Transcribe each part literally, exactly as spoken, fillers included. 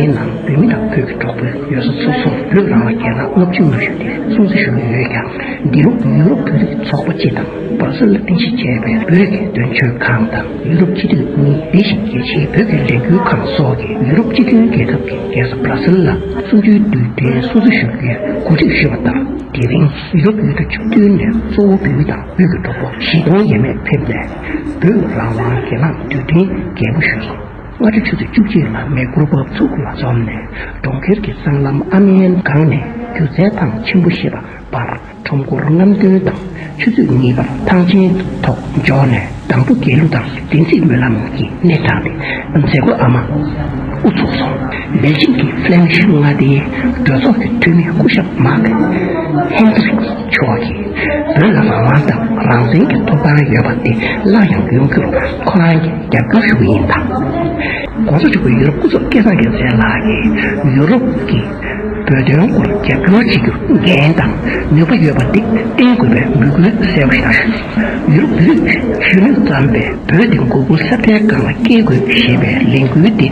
ནང་བོད་མི་དང་བོད་ཀྱི་གྲོགས་པོའི་ཡོད་ས་སོ་སོར་བོད་རང་ལ་རྒྱལ་ཁ་ལྔ་བཅུ་ང་བཞི་དེ་སྲུང་བརྩི་ཞུ་གི་ཡོད་ཀྱང་། འདི་ལོ་ཡུ་རོབ་བོད་རིགས་ཚོགས་པ་སྤྱི་དང་སྦར་སིལ་ལ་རྟེན་གཞི་བྱས་པའི་བོད་རིགས་ཀྱི་དོན་གཅོད་ཁང་དང་ཡུ་རོབ་སྤྱི་འཐུས་གཉིས་དེ་བཞིན་རྒྱལ་སྤྱིའི་བོད་ཀྱི་ལས་འགུལ་ཁང་སོགས་ཀྱིས་ཡུ་རོབ་སྤྱི་མཐུན་རྒྱལ་ཁབ་ཀྱི་རྒྱལ་ས་སྦར་སིལ་ལ་གསུམ་བཅུའི་དུས་དྲན་སྲུང་བརྩི་ཞུ་རྒྱུའི་གོ་སྒྲིག་ཞུས་པ་དང་། དེ་རིང་ཡུ་རོབ་ཡུལ་གྲུ་བཅུ་བདུན་ནས་གཙོ་བོ་བོད་མི་དང་བོད་ཀྱི་གྲོགས་པོ་བཞི་སྟོང་ཡས་མས་ཕེབས་ནས་བོད་རང་དབང་སྒེར་ལངས་དུས་དྲན་རྒྱས་པོ་ཞུས་སོང་། སྔ་དྲོ་ཆུ་ཚོད་བཅུ་གཅིག་ལ་མེག་གུར་བབ་ཚུགས་ལ་འཛོམས་ནས་གྲོང་ཁྱེར་གྱི་སྲང་ལམ་ཨ་མའི་སྒང་ནས་སྒྱུ་རྩལ་ཐང་ཆེན་པོ་ཞེས་པ་བར་ཁྲོམ་སྐོར་རྔམ་སྟོན་དང་ཆུ་ཚོད་གཉིས་པར་ཐང་ཆེན་ཐོག་འབྱོར་ནས་དང་པོ་དགེ་ལུགས་དང་བདེན་ཚིག་སྨོན་ལམ་གྱི་སྣེ་དྲངས་ཏེ་མཛད་སྒོ་ཨ་མ་དབུ་ཚུགས་སོང་། པེ་ཅིང་གི་ཧྥ་ལན་ཤི་མངའ་སྡེའི་གྲོས་ཚོགས་ཀྱི་འཐུས་མི་སྐུ་ཞབས་མཱག་ཧེན་ཏྲིག་མཆོག་གིས་བོད་ལ་རང་དབང་དང་རང་བཙན་གྱི་ཐོབ་ཐང་ཡོད་པ་དེ་སླར་ཡང་ཡོང་རྒྱུར་ཁོ་རང་གིས་རྒྱབ་སྐྱོར་ཞུ་གི་ཡིན་དང་། ༸གོང་ས་མཆོག་གིས་ཡུ་རོབ་སྐུ་ཚབ་སྐལ་བཟང་རྒྱལ་མཚན་ལགས་ཀྱིས་ཡུ་རོབ་ཀྱིས་བོད་དོན་སྐོར་རྒྱབ་སྐྱོར་བྱེད་རྒྱུར་འགན་དང་ནུས་པ་ཡོད་པ་དེ་བསྟན་དགོས་པའི་འབོད་སྐུལ་གསལ་པོ་ཞིག་ཞུས། ཡུ་རོབ་བོད་རིགས་གཞོན་ནུ་རྩམ་པས་བོད་དེ་མགོ་དགུ་ས་མཐའི་སྒང་ལ་སྐྱེལ་དགོས་ཞེས་པའི་ལས་འགུལ་དེ་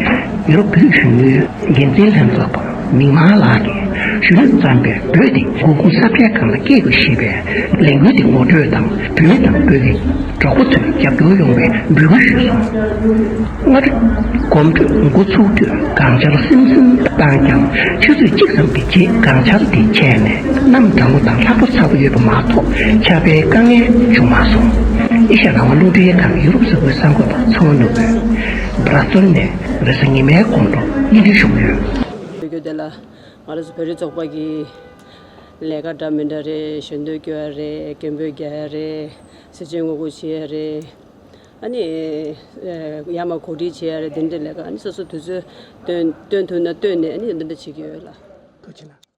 ཡུ་རོབ་བོད་རིགས་གཞོན་ནུའི་འགན་འཛིན་ལྷན་ཚོགས་པ་མིག་དམར་ལགས་ཀྱིས་གཞོན་ནུ་རྩམ་པས་བོད་དེ་མགོ་དགུ་ས་མཐའི་སྒང་ལ་སྐྱེལ་དགོས་ཞེས་པའི་ལས་འགུལ་དེ་ངོ་སྤྲོད་དང་བོད་དང་བོད་ཀྱི་གྲོགས་པོ་ཚོའི་རྒྱབ་སྐྱོར་ཡོང་བའི་འབོད་སྐུལ་ཞུས་སོང་། སྔ་དྲོ་གོམ་བགྲོད་འགོ་ཚུགས་དུས་སྒང་ཆར་སིམ་སིམ་བཏང་ཀྱང་ཆུ་ཚོད་གཅིག་ཙམ་གྱི་རྗེས་སྒང་ཆར་དེ་ཆད་ནས་གནམ་གྲང་མོ་དང་ལྷགས་པ་ཚ་པོ་ཡོད་པ་མ་གཏོགས་ཆར་པའི་དཀའ་ངལ་བྱུང་མ་སོང་། ཨེ་ཤ་ཡ་རང་དབང་རླུང་འཕྲིན་ཁང་ཡུ་རོབ་ས་ཁུལ་གསར་འགོད་པ་ཚོང་ནུབ་པས་སྦྲ་སོལ་ནས་རེས་གཟའ་ཉི་མའི་དགོང་དྲོ་སྙན་སྒྲོན་ཞུ་གི་ཡོད། ཡོད་དེ་ལ་ང་རང་ཚོ་བོད་རིགས་ཚོགས་པ་གི་ལས་ཀ་འདྲ་མི་འདྲ་རེད། ཞལ་འདོན་སྐྱོར་ཡ་རེད། མགྲོན་འབོད་རྒྱག་ཡ་རེད། སེར་བྱེས་ངོ་རྒོལ་བྱེད་ཡ་རེད། ཨ་ནི་ཡར་མར་གོ་སྒྲིག་བྱེད་ཡ་རེད། དེ་འདྲའི་ལས་ཀ་ཨ་ནི་སོ་སོ་དུས་ཚོད་བཏོན་བཏོན་ཐུབ་ན་བཏོན་ནས་ཨ་ནི་འདི་འདྲ་བྱེད་ཀྱི་ཡོད་ལ། ཐུགས་རྗེ་གནང་།